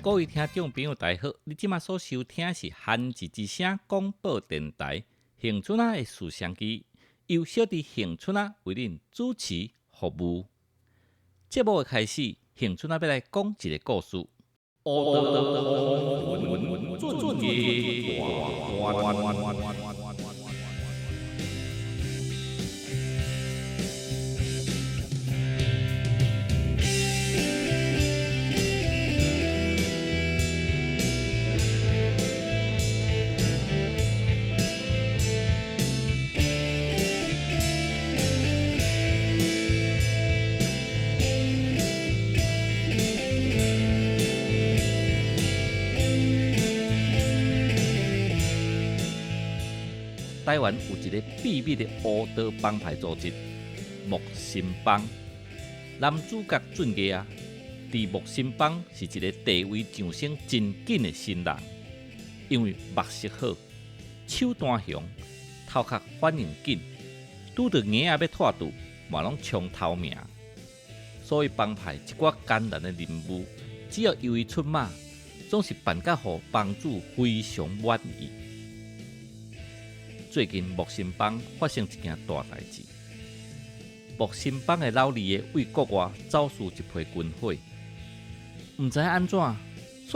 各位聽眾朋友，大家好！你這馬所收聽是韓字之聲廣播電臺恆春仔的視相機，由小弟恆春仔為恁主持服務。節目的開始，恆春仔欲來講一個故事。台灣有一個秘密的烏道幫派組織木心幫，男主角俊傑啊，佇木心幫是一個地位上升真緊的新人，因為目色好、手段雄、頭殼反應緊，拄著嬰仔欲脫肚嘛攏衝頭名，所以幫派一寡艱難的任務，只要由伊出馬，總是辦甲予幫主非常滿意。最近木心幫發生一件大代誌，木心幫的老二个為國外走私一批軍火，毋知按怎，煞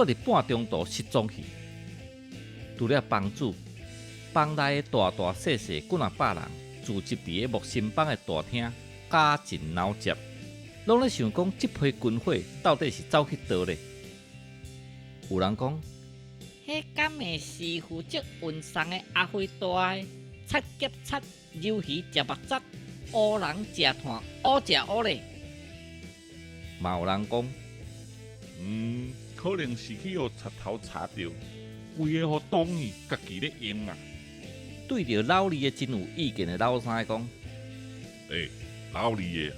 佇半中途失蹤去。除了幫主，幫內的大大細細幾若百人聚集佇个木心幫的大廳，絞盡腦汁，攏咧想講這批軍火到底是走去佗咧？有人講，彼敢會是負責運送的阿輝大的，贼夾贼，魷魚食目汁，烏人食炭，烏食烏咧。嘛有人講，可能是去予賊頭查著，規个予擋去，家己咧用啊。對著老二个真有意見的老三講，欸，老二个，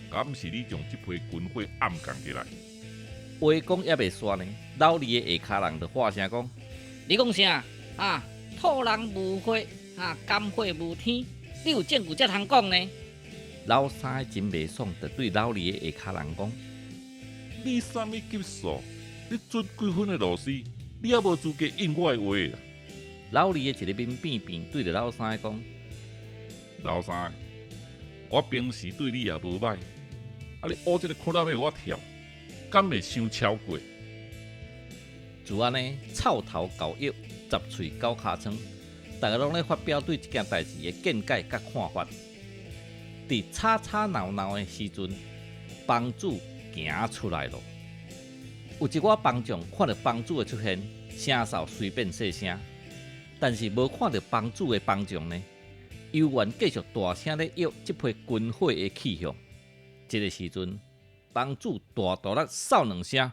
敢是你將這批軍火暗藏起來？話講猶未煞呢，老二个下跤人就發聲講：你講啥？啊，兔人無血，啊，甘火無天，你有證據才通講呢？老三个真袂爽，就對老二个下跤人講：你啥物級數？你準幾分的螺絲？你猶無資格應我的話啊！老二个一个面變變，對著老三个講：老三，我平時對你也無歹，啊，你烏這个窟窿欲我跳，敢會傷超過？就按呢，臭頭猴藥，十喙九尻川，逐家攏咧發表對這件代誌的見解佮看法。佇吵吵鬧鬧的時陣，幫主行出來囉。有一寡幫眾看著幫主的出現，聲掃隨便細聲，但是無看著幫主的幫眾呢，猶原繼續大聲咧約這批軍火的去向。這个時陣，幫主大大力嗽兩聲，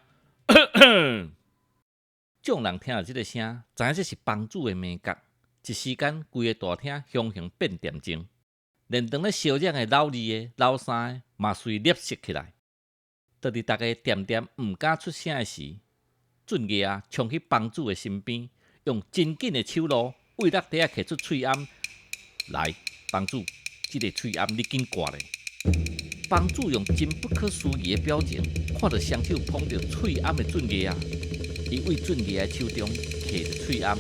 眾人聽著這个聲，知影這是幫主的名角。一時間，規个大廳雄雄變恬靜，連當咧相嚷的老二个、老三个嘛隨立息起來。當佇逐家恬恬毋敢出聲的時，俊傑啊衝去幫主的身邊，用真緊的手路為落袋仔摕出喙罨來，幫主，這个喙罨你緊掛咧。幫主用真不可思議的表情，看著雙手捧著喙罨的俊傑啊，伊對俊傑的手中摕著喙罨，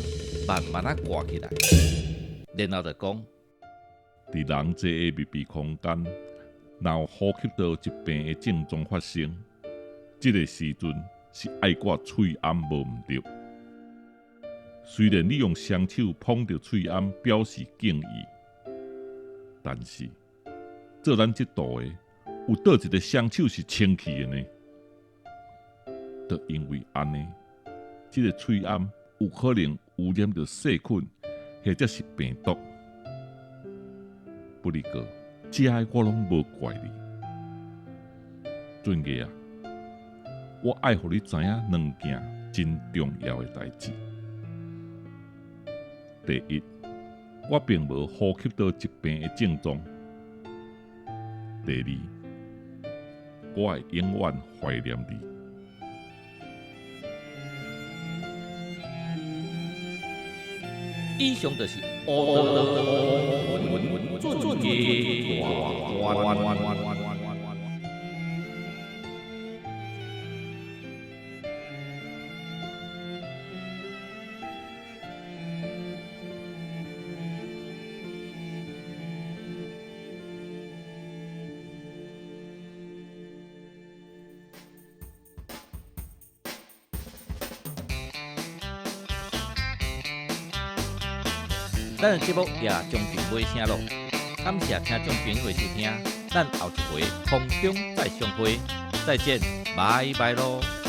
慢慢仔掛起來，然後就講：佇人濟的密閉空間，若有呼吸道疾病的症狀發生，這个時陣是愛掛喙罨無毋對。雖然你用雙手捧著喙罨表示敬意，但是做咱這道的，有佗一个雙手是清氣的呢？就因為按呢，這个喙罨有可能污染著細菌或者是病毒。不過，這个我攏無怪你。俊傑啊，我愛予你知影兩件真重要的代誌。第一，我並無呼吸道疾病的症狀。第二，我會永遠懷念你。以上就是咱的節目也將近尾聲囉，感謝聽眾朋友的收聽，咱後一回空中再相會，再見，拜拜囉。